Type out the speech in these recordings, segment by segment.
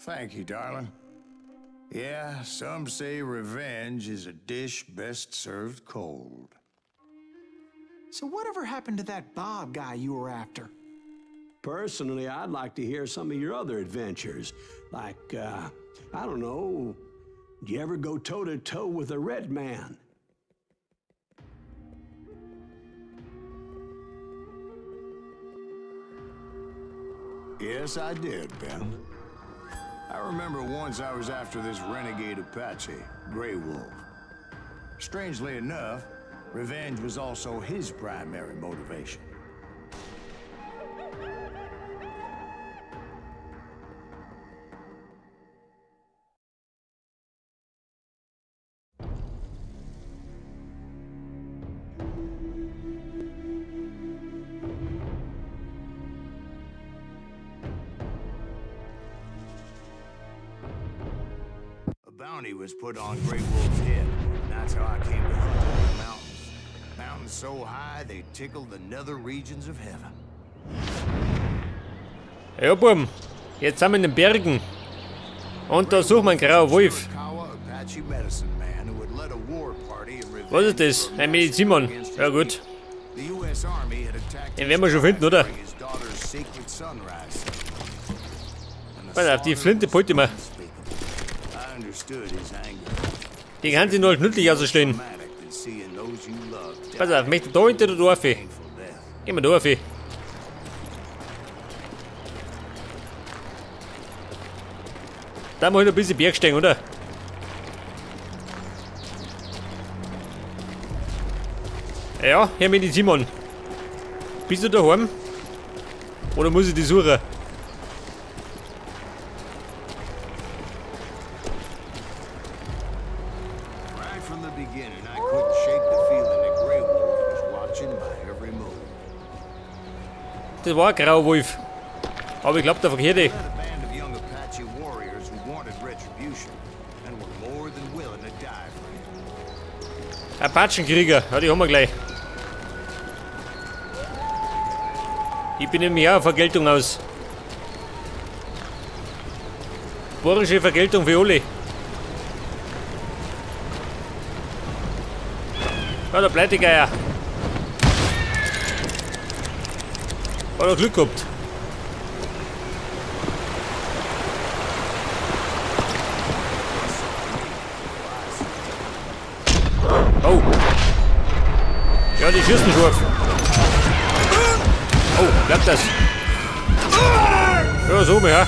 Thank you, darling. Yeah, some say revenge is a dish best served cold. So whatever happened to that Bob guy you were after? Personally, I'd like to hear some of your other adventures. Like, I don't know, do you ever go toe-to-toe with a red man? Yes, I did, Ben. I remember once I was after this renegade Apache, Grey Wolf. Strangely enough, revenge was also his primary motivation. A bounty was put on Grey Wolf's head, and that's how I came to hunt in the mountains. Mountains so high they tickle the nether regions of heaven. Ja, Buben, jetzt sind wir in den Bergen. Und da suchen wir einen grauen Wolf. Was ist das? Ein Medizinmann. Ja gut. Den werden wir schon finden, oder? Pass auf, die Flinte behalte ich mir. Die kann sich nur nützlich ausstellen. Pass auf, möchte da hinter der Dorfe. Gehen wir da rauf. Da muss ich noch ein bisschen Berg steigen, oder? Ja, Herr Medizinmann. Bist du daheim? Oder muss ich die suchen? Right from the beginning, I couldn't shake the feeling that Grey Wolf was watching my every move. Das war ein grauer Wolf. Aber ich glaub, der verkehrte. I led a band of young Apache warriors who wanted retribution and were more than willing to die for him. Apachenkrieger, ja, die haben wir gleich. Ich bin nämlich auch auf Vergeltung aus. Borische Vergeltung für alle. Ja, der Pleitegeier. Hat er Glück gehabt. Oh. Ja, die schießen scharf. Oh, bleibt das. Ja, so mehr.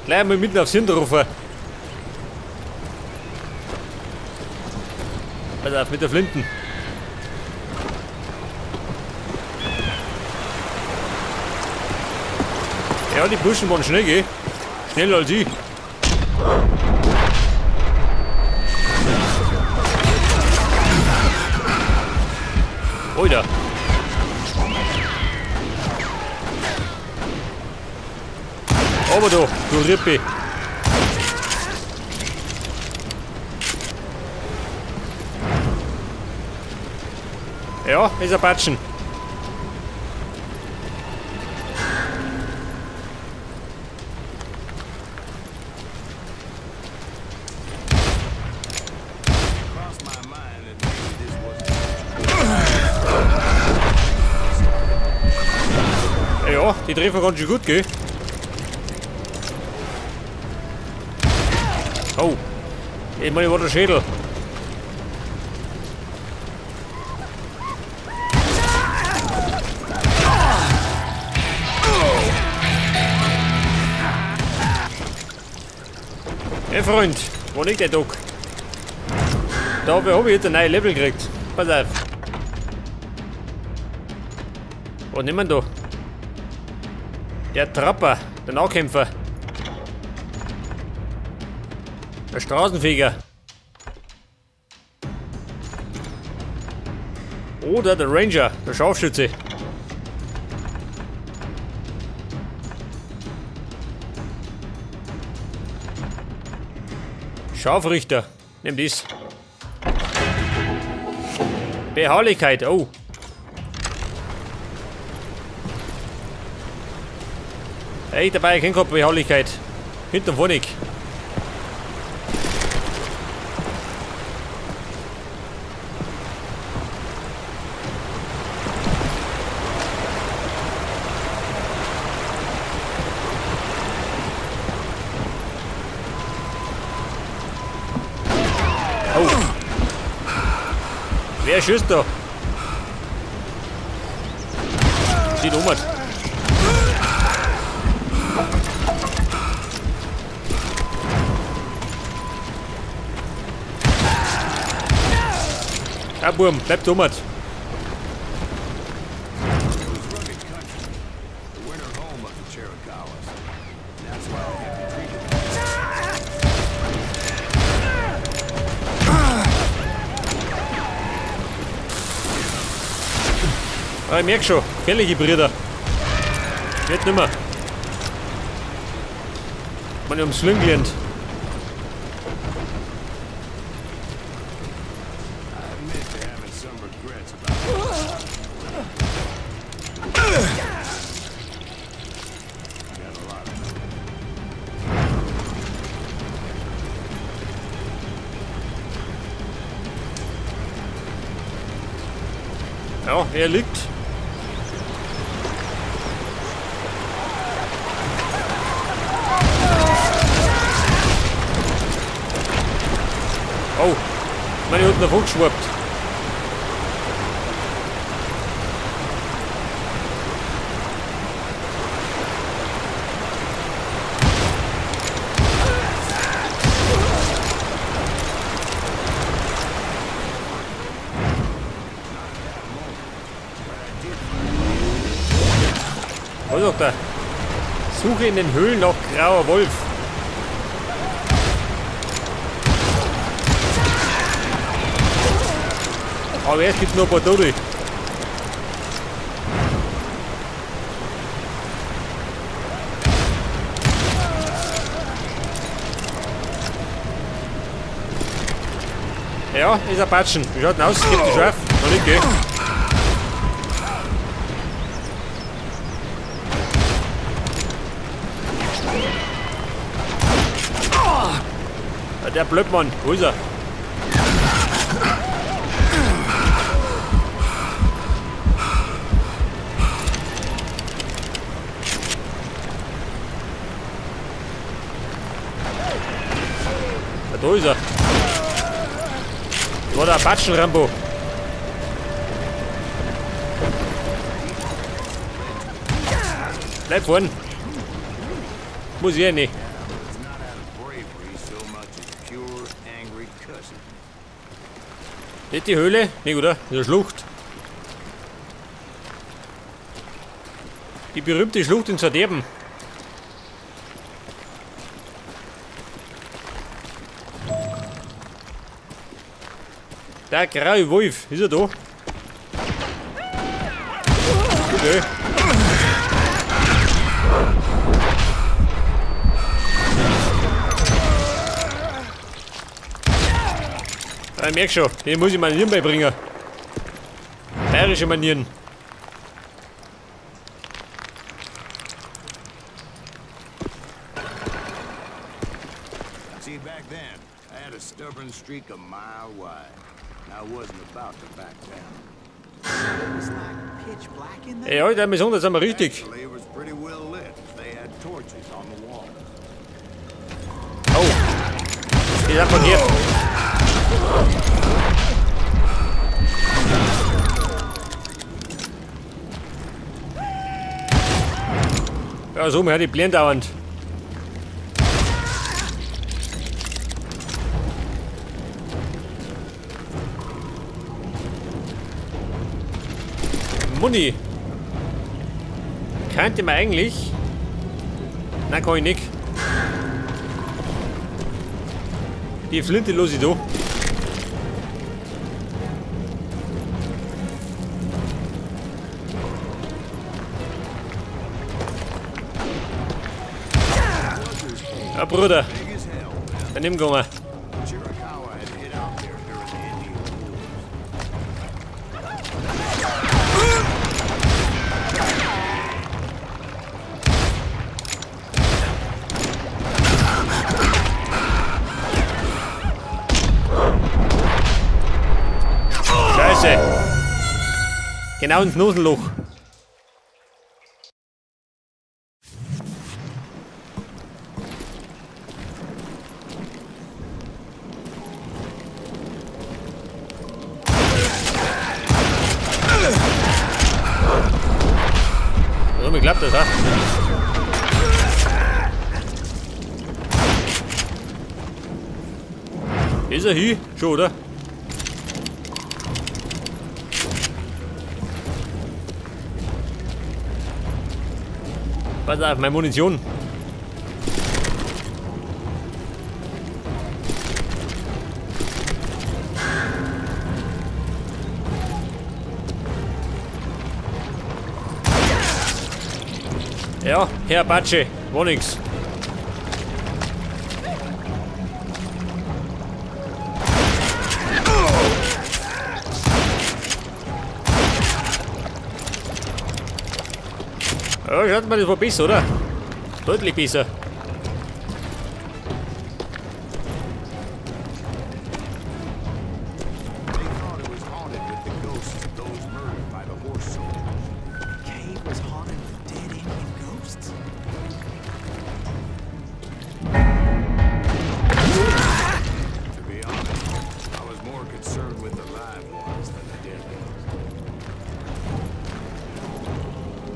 Gleich mal mitten aufs Hinterhof. Pass auf, mit der Flinten. Ja, die Burschen waren schnell, gell? Schneller als ich. Alter. Aber da, du Rippe. Ja, ist ein Patschen. Ja, die treffen ganz schön gut, gell? Oh, ich meine, war der Schädel. Hey Freund, wo liegt der Doc? Da habe ich jetzt ein neues Level gekriegt. Pass auf. Was nehmen wir da? Der Trapper, der Nahkämpfer. Der Straßenfeger. Oder der Ranger, der Scharfschütze. Scharfrichter, nimm dies. Beharrlichkeit, oh. Ey, dabei keine Beharrlichkeit. Hinten und vorne. Oh. Wer schießt da? Sieht um. Ja, Burm, bleib da um. Ah, ich merk schon, gefährliche Brüder. Geht nimmer. Man ums Lüngen gelernt. Ja, er liegt. Oh, meine unten davon geschwappt. Was sagt er? Suche in den Höhlen nach grauer Wolf. Aber es gibt noch ein paar Tote. Ja, ist ein Patschen. Wie schaut denn aus? Gibt die scharf? Noch nicht, gell? Ja, der Blödmann, wo ist er? Da ist er. Das war der Apachen-Rambo. Bleib vorn. Muss ich ja nicht. Nicht die Höhle? Nicht, oder? Das ist eine Schlucht. Die berühmte Schlucht in Verderben. Der graue Wolf, ist er da? Okay. Ich merke schon, den muss ich Manieren beibringen. Bayerische Manieren. See, back then, I had a stubborn streak a mile wide. I wasn't about to back down. Ey, heute haben wir das haben wir richtig. Oh. Die sind verkehrt. Ja, so, man hat die Blende dauernd. Muni. Könnte man eigentlich? Nein, kann ich nicht. Die Flinte los ich da. Ja, Bruder. Daneben gegangen. Genau ins Nosenloch. So, mir klappt das, ha? Ist er hier? Schon, oder? Pass auf, meine Munition. Ja, Herr Apache, war nix. Ja, schaut mal, das war besser, oder? Deutlich besser.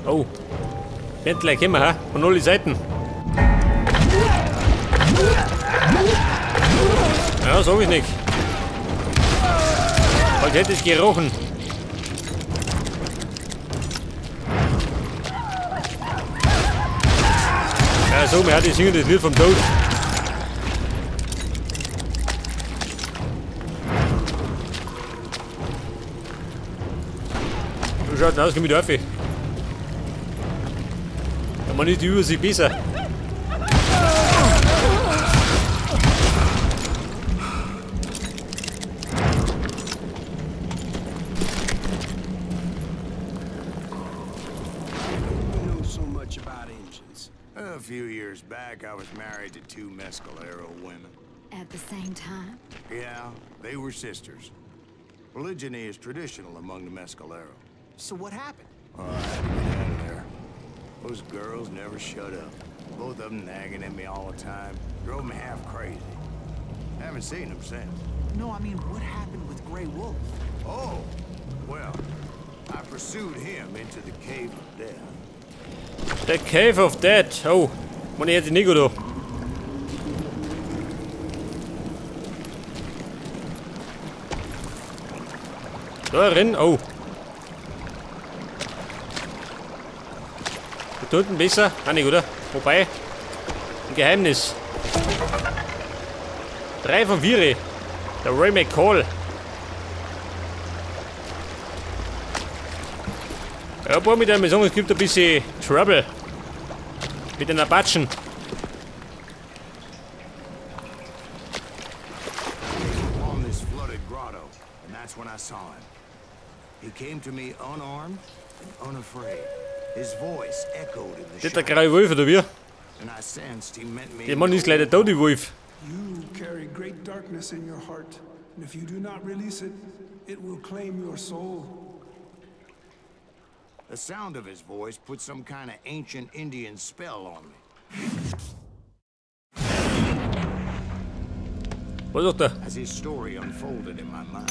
Oh. Wird gleich immer, ha? Von alle Seiten. Ja, sag ich nicht. Als hätte es gerochen. Ja, so, mir hat die singen das Lied vom Tod. Du schaut aus wie mit Örfi. Man ist die Übersicht besser. You know so much about engines. A few years back, I was married to two Mescalero women. At the same time? Yeah, they were sisters. Polygyny is traditional among the Mescalero. So what happened? Oh, I had to get out of there. Those girls never shut up. Both of them nagging at me all the time. Drove me half crazy. Haven't seen them since. No, I mean, what happened with Grey Wolf? Oh, well, I pursued him into the Cave of Death. The Cave of Death? Oh, man, jetzt nicht gut. Da drin, oh. Da unten besser? Ah, nicht, oder? Wobei, ein Geheimnis. 3 von 4. Der Ray McCall. Ja, boah, mit einem sagen, es gibt ein bisschen Trouble. Mit den Apachen. On this flooded grotto, and that's when I saw him. He came to me unarmed and unafraid. His voice echoed in the Der graue Wolf, oder wie? And I sensed he meant me. Der Mann ist leider tot, die Wolf. You carry great darkness in your heart, and if you do not release it, it will claim your soul. The sound of his voice put some kind of ancient Indian spell on me. Was sagt er? As his story unfolded in my mind.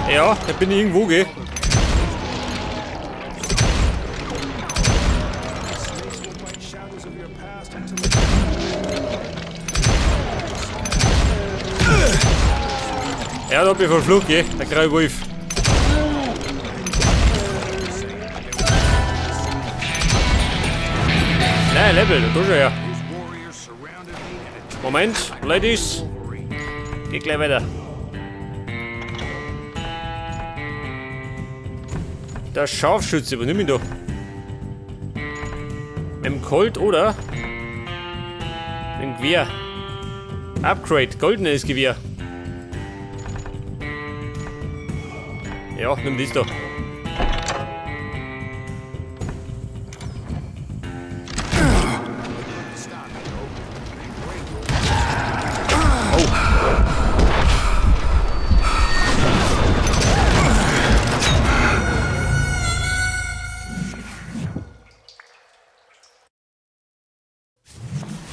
Ja, da bin ich irgendwo, gell? Ja, da bin ich verflucht, gell? Der graue Wolf. Nein, Level, da schon ja. Moment, Ladies. Geht gleich weiter. Der Scharfschütze, was nimm ich da? Mit dem Colt oder? Mit dem Gewehr. Upgrade, goldenes Gewehr. Ja, nimm das da. Oh.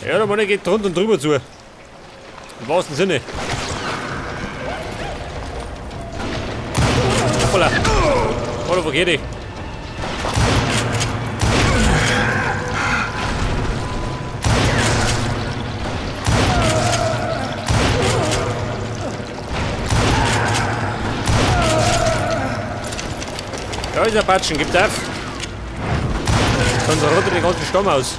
Ja, der Mann geht drunter und drüber zu. Im wahrsten Sinne. Hoppala. Oder wo geht ich? Da ist Apachen, gibt auf. Sonst rollt er den ganzen Stamm aus.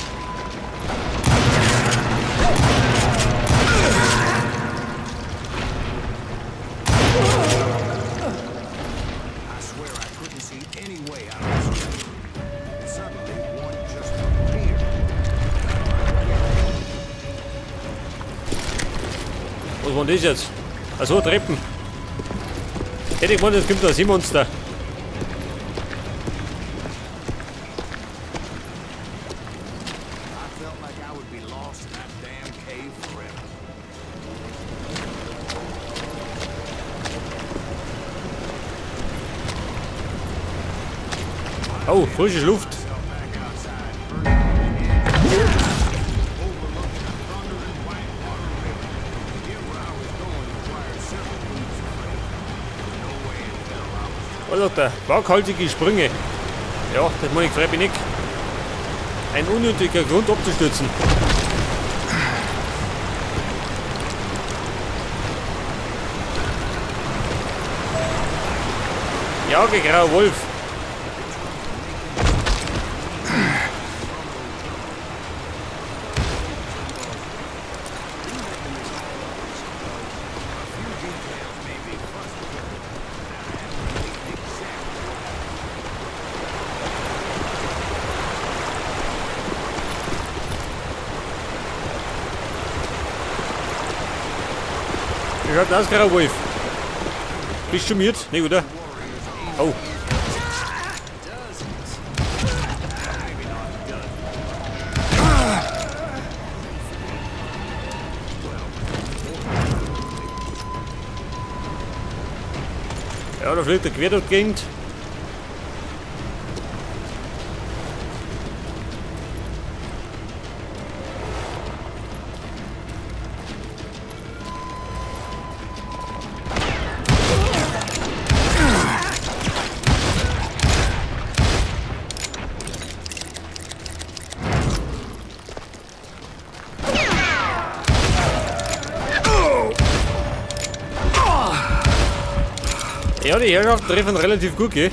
Was war denn das jetzt? Achso, Treppen. Hätte ich gemeint, es gibt da ein Seemonster. Oh, frische Luft. Was sagt er? Waghalsige Sprünge. Ja, das meine ich freilich nicht. Ein unnötiger Grund abzustürzen. Ja, grauer Wolf. Wie schaut das, grauer Wolf? Bist du mit? Nee, oder? Oh. Ja, da fliegt der quer durch die Gegend. Ja, die Herrschaften treffen relativ gut, gell?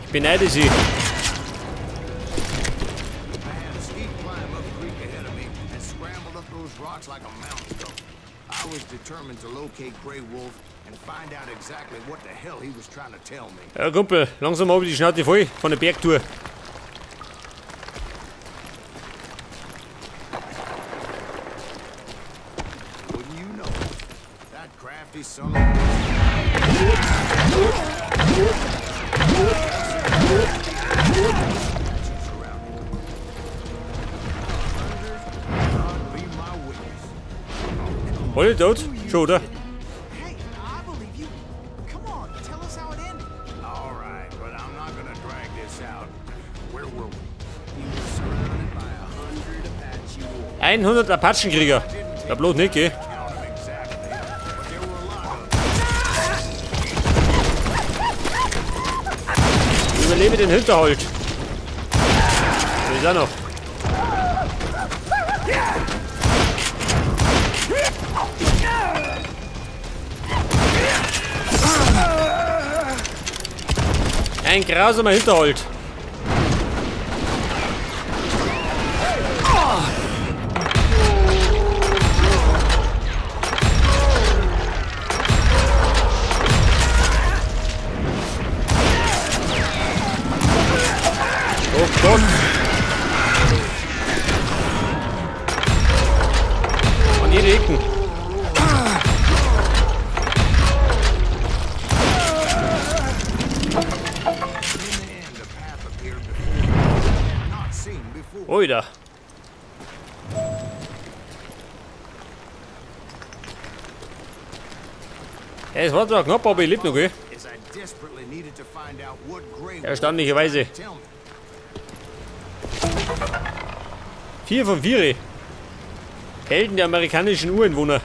Ich beneide sie. Ja, Kumpel, langsam habe ich die Schnauze voll von der Bergtour. Alle tot? Schon, oder? 100 Apachenkrieger. Ja, bloß nicht, gell? Ich überlebe den Hinterhalt. Der ist auch noch. Ein grausamer Hinterhalt. Oh Gott! An jede Ecken. Oida. Es war zwar knapp, aber ich lebe noch, gell? Erstaunlicherweise. 4 von 4. Helden der amerikanischen Ureinwohner.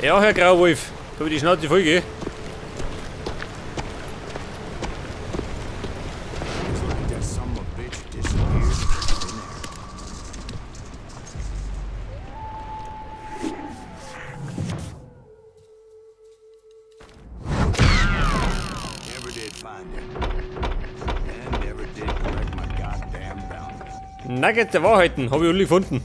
Ja, Herr Grauwolf, da hab ich die Schnauze voll, gell? Nugget der Wahrheiten, hab ich alle gefunden.